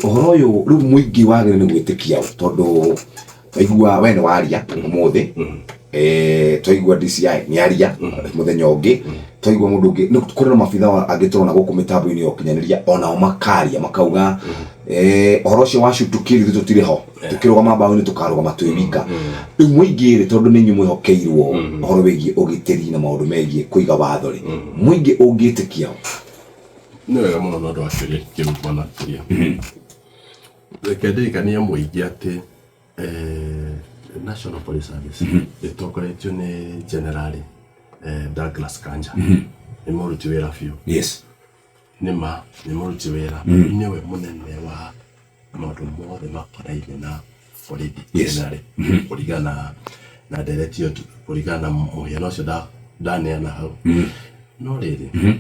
Ũhoro ũyũ rĩu mũingĩ wagĩrĩire nĩ gwĩtĩkia ũ? Tondũ twaigua we nĩ waria ũmũthĩ, twaigua DCI nĩ aria mũthenya ũngĩ, twaigua mũndũ ũngĩ, nĩ kũrĩ na mabitha angĩ tũrona gũkũ mĩtambo-inĩ ya ũkinyanĩria onao makaria makauga ũhoro ũcio wa shoot to kill ithuĩ tũtirĩ ho, tũkĩrũgama mbaũ-inĩ tũkarũgama twĩ wika. Rĩu mũingĩ rĩ, tondũ nĩ inyuĩ mwĩhokeirwo ũhoro wĩgiĩ ũgitĩri na maũndũ megiĩ kũiga watho rĩ, mũingĩ ũngĩtĩkia ũ? Nĩ wega mũno nĩ ũndũ wa kĩũria kĩu, Bwana Kuria. Reke ndirikanie mũingĩ atĩ National Police Service ĩtongoretio nĩ General Douglas Kanja. Nĩ mũruti wĩra biũ. Nĩ ma nĩ mũruti wĩra. Nĩwe mũnene wa maũndũ mothe makonainie na borithi. General kũringana na ndereti ĩyo, kũringana na mũhiano ũcio ndaneana hau. No rĩrĩ,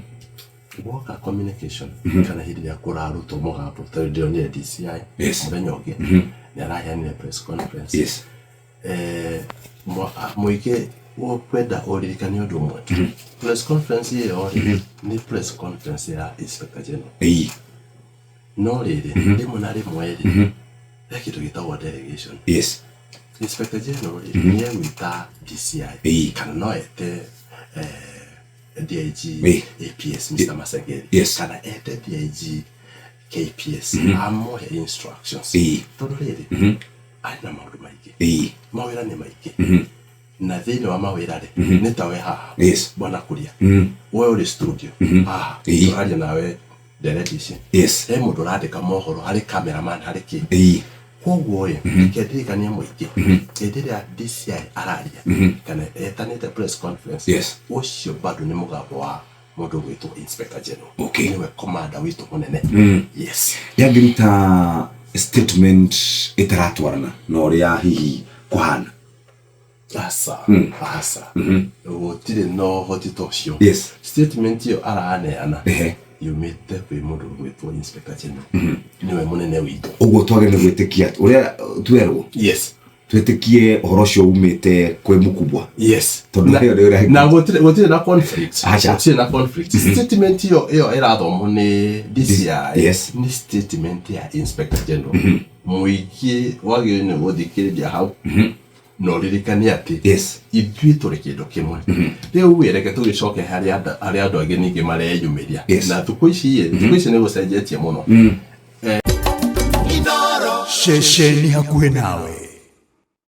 woka communication kana hĩndĩ ĩrĩa kũrarutwo mũgambo, tondũ ndĩronire DCI mũthenya ũngĩ nĩ araheanire press conference. Mũingĩ ũkwenda ũririkane ũndũ ũmwe tu. Press conference ĩyo rĩ, nĩ press conference ya Inspector General. No rĩrĩ, rĩmwe na rĩmwe rĩ, he kĩndũ gĩtagwo delegation. Inspector General rĩ, nĩ egwĩta DCI kana no ete DIG APS Mr. Masengeli kana ete DIG KPS amũhe instructions. Tondũ rĩrĩ, arĩ na maũndũ maingĩ, mawĩra nĩ maingĩ, na thĩinĩ wa mawĩra rĩ, nĩ ta we haha, Bwana Kuria, we ũrĩ studio haha, tũraria nawe ndereti ici, he mũndũ ũrandĩka mohoro, harĩ cameraman, harĩ kĩ. Koguo rĩ, reke ndirikanie mũingĩ, hĩndĩ ĩrĩa DCI araria kana etanĩte press conference, ũcio bado nĩ mũgambo wa mũndũ ũgwĩtwo Inspector General. Nĩwe commander witũ mũnene. Yes. Yangĩruta statement ĩtaratwarana na ũrĩa hihi kũhana? Aca, aca, gũtirĩ na ũhoti ta ũcio. Statement ĩyo araneana yumĩte kwĩ mũndũ ũgwĩtwo Inspector General, nĩwe mũnene witũ. Ũguo twagĩrĩire gwĩtĩkia ũrĩa twerwo? Yes. Twĩtĩkie ũhoro ũcio umĩte kwĩ mkubwa? Yes. Tondũ ĩyo nĩ ũrĩa Na gũtirĩ na conflict. Aca. Gũtirĩ na conflict. Statement ĩyo ĩrathomwo nĩ DCI nĩ statement ya Inspector General. Mũingĩ wagĩrĩirwo nĩ gũthikĩrĩria hau na ũririkane atĩ ithuĩ tũrĩ kĩndũ kĩmwe. Rĩu ĩ, reke tũgĩcoke harĩ andũ angĩ ningĩ mareyumĩria. Na thikũ ici ĩ, thikũ ici nĩ gũcenjetie mũno. Ceceni hakuhĩ nawe.